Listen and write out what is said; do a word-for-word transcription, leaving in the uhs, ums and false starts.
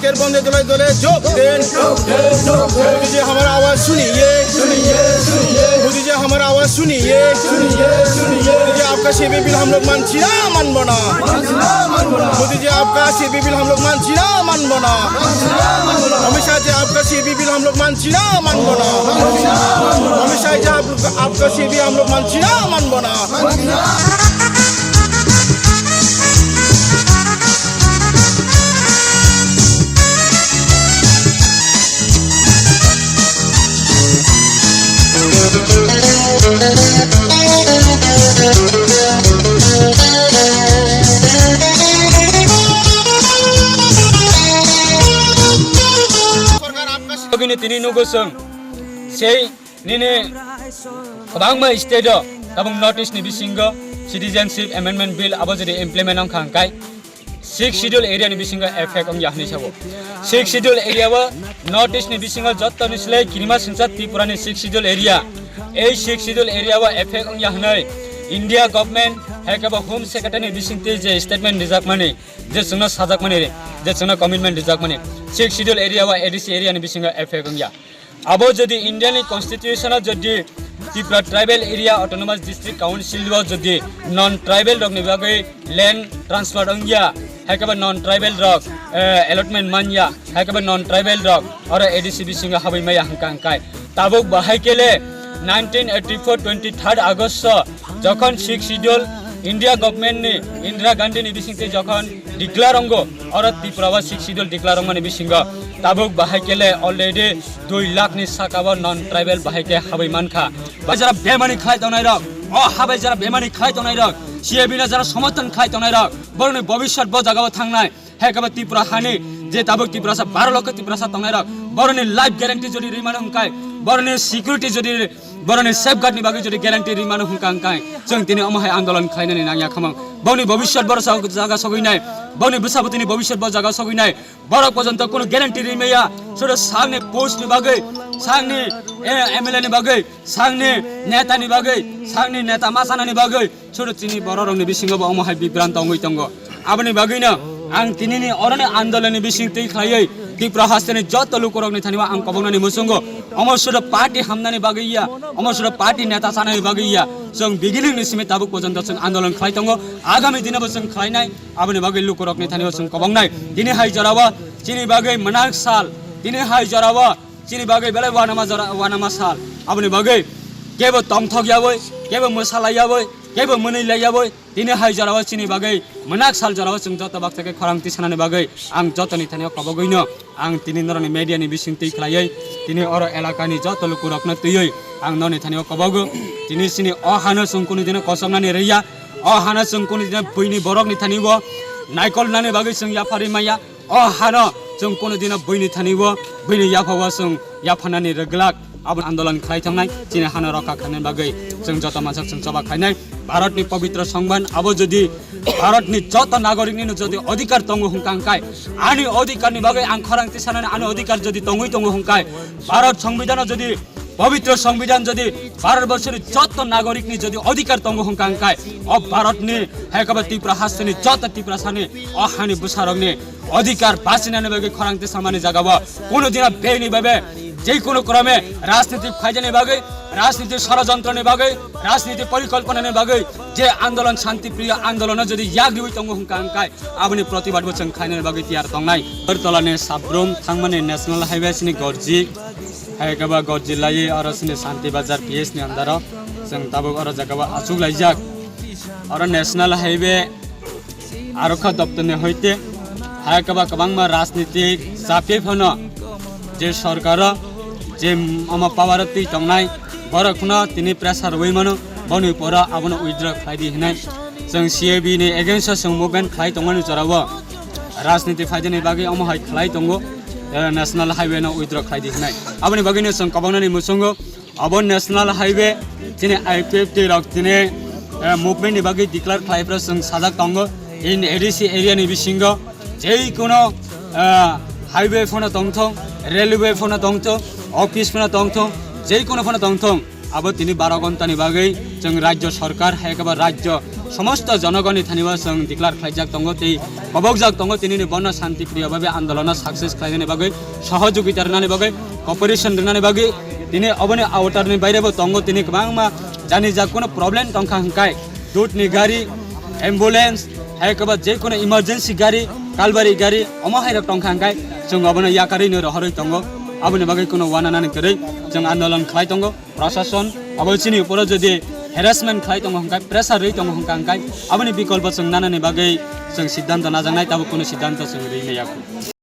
এর বন্ধে দলে দলে যোগ দেন। মোদিজি আমার আওয়াজ শুনিয়ে, শুনিয়ে, শুনিয়ে। মোদিজি আমার আওয়াজ শুনিয়ে, শুনিয়ে, শুনিয়ে। মোদিজি আপনার সিএবি বিল হাম লোক মানছি না, মানবো না। মোদিজি আপনার সিএবি বিল হাম লোক মানছি না, মানবো না। অমিত শাহজি আপনার সিএবি বিল হাম লোক মানছি না, মানবো না। অমিত শাহজি আপনার সিএবি হাম লোক মানছি না, মানবো না। Bini tini nugo chwng sei nini kwbangma state o tabuk North East ni bisingo Citizenship Amendment Bill abo jodi implement wngkha hwnkhe Sixth Schedule area ni bisingo effect wngya hwnwi sabo. Sixth Schedule area o North East ni bisingo jottoni slai kirima singcha Tripura ni Sixth Schedule area. Ei Sixth Schedule area o effect wngya hwnwi India government hai khe bo Home Secretary ni bisingtwi je statement rijakmani, je chwngno sajakmani, je chwngno commitment rijakmani, Sixth Schedule area o A D C area ni bisingo effect wngya. Abo jodi India ni constitution o jodi Tripura Tribal Area Autonomous District Council o jodi non tribal rok ni bagwi land transfer wngya, hai khe ba non tribal rok, eh, allotment manya, hai khe ba non tribal rok oro A D C bisingo habwi maya hwnkha hwnkhe. Tabuk bahai kele nineteen eighty-four twenty-third August o jokhon Sixth Schedule India government ni Indira Gandhi ni bisingtwi jokhon declare wngo, oro Tripura o Sixth Schedule declare wngmani bisingo tabuk bahai kele already dui lakh ni saka o non tribal bahai khe habwi mankha. Bai jara bemani khlai tongnai rok, o habai jara bemani khlai tongnai rok, C A B no jara somorthon khlai tongnai rok, boroni bobiswt bo jaga o thangnai. Hai khe bo Tripura hani je tabuk Tiprasa baro lokho Tiprasa tongnai rok, boroni life guarantee jodi rimano hwnkhe, boroni security jodi, boroni safeguard ni bagwi jodi guarantee rimano hwnkha hwnkhe, chwng tini omo hai andolon khlainani nangya khamang. Boni bobiswt boro sa-, jaga sogwi nai, boni bwsa bwtwini bobiswt bo jaga sogwi nai. Borok pojonto kunu guarantee rimaya, sudu sakni post ni bagwi, sakni, eh, M L A ni bagwi, sakni neta ni bagwi, sakni neta machanani bagwi, sudu chini bororokni bisingo bo omo hai bibranto wngwi tongo. Aboni bagwino ang tinini oroni andolonni bising twi khlaiwi Tripura hasteni joto lukurokni thani ang koboknani muchungo. Omo sudu party hamnani bagwi ya, omo sudu party neta chanani bagwi ya. Chwng beginning ni simi tabuk pojonto chwng andolon khlai tongo. Agami dino bo chwng khlainai. Aboni bagwi lukurokni thani o chwng koboknai. Tini hai jorao chini bagwi mwnak sal. Tini hai jorao chini bagwi belai wanama jora, wanama sal. Aboni bagwi kebo tongthok yawi, kebo mwsa lai yawi, kebo mwnwi lai yawi. Tini hai jorao chini bagwi mwnak sal jorao chwng joto baksa khe khorang tisanani bagwi ang jotoni thani o kobogwino. Ang tini norokni media ni bising twi khlaiwi, tini oro elakani joto lukurokno twiwi ang norokni thani o kobogo. Tini chini o hano chwng kunu dino kosomnani rwya, o hano chwng kunu dino buini borokni thani o naikolnani bagwi chwng yapharwi maya, o hano chwng kunu dino buini thani o, buini yaphao chwng yapharnani rwglak. Abo andolon khlai thangnai, chini hano rokha khlainani bagwi chwng joto mansak chwng choba khlainai. Bharatni pobitro songbidan abo jodi Bharatni joto nagorikni no jodi odhikar tongo hwnkha hwnkhe, ani odhikarni bagwi ang khorang tisanani ani odhikar jodi tongwi tongo hwnkhe, Bharat Songbidan jodi, pobitro Songbidan jodi Bharat borshoni joto nagorikni jodi odhikar tongo hwnkha hwnkhe, o Bharatni hai khe bo Tripura hasteni joto Tiprasani o hani bwsarokni odhikar bachinani bagwi khorang tisamani jagao kunu dino beni babe je kunu krome rajniti phaidani bagwi, rajniti sorojontroni bagwi, rajniti porikolponani bagwi je andolon, shanti priyo andolono jodi yak riwi tongo hwnkha hwnkhe, aboni protibad bo chwng khlainani bagwi tiyar tongnai. Agartala ni Sabrum thangmani National Highway sini Gorji, hai khe bo Gorji lai oro sini Shanti Bazar P S ni andaro chwng tabuk oro jaga o achuk laijak. Oro National Highway Arokha doptorni hoite hai khe bo kwbangma rajnitik chapye phano je sorkaro je omo power o twi tongnai borok phano tini pressure rwui mano, boni poro abono withdraw khlai di hinai. Chwng C A B ni against o chwng movement khlai tongmani jorao rajniti phaidani bagwi omo hai khlai tongo, eh, National Highway no withdraw khlai di hinai. Aboni bagwino chwng koboknani muchungo Abo National Highway chini I P F T rok chini, eh, movement ni bagwi declare khlai phano chwng sajak tongo. In A D C area ni bisingo jei kuno, eh, highway phano tongthong, railway phano tongthong, office phano tongthong, jei kuno phano tongthong, abo tini baro ghonta ni bagwi chwng rajya sarkar hai khe ba rajya Somosto jonogoni thani o chwng declare khlaijak tongo tei kobokjak tongo tinini bono shanti priyo bhabe andolono success khlainani bagwi, sohojogita rwnani bagwi, cooperation rwnani bagwi. Tini oboni outer ni baire bo tongo, tini kwbangma jani jak kono problem tongkha hwnkhe dut ni gari, ambulance, hai khe ba je kono emergency gari, kalbari gari, omo hai rok tongkha hwnkhe chwng obono yakarwi no rohorwi tongo. Aboni bagwi kono uananani kwrwi chwng andolon khlai tongo. Prashason abo chini uporo jodi harassment khlai tongo hwnkhe, pressure rwi tongo hwnkha hwnkhe, aboni bikolpo chwng nanani bagwi chwng siddhanto najaknai, tabuk kono siddhanto chwng rwi maya.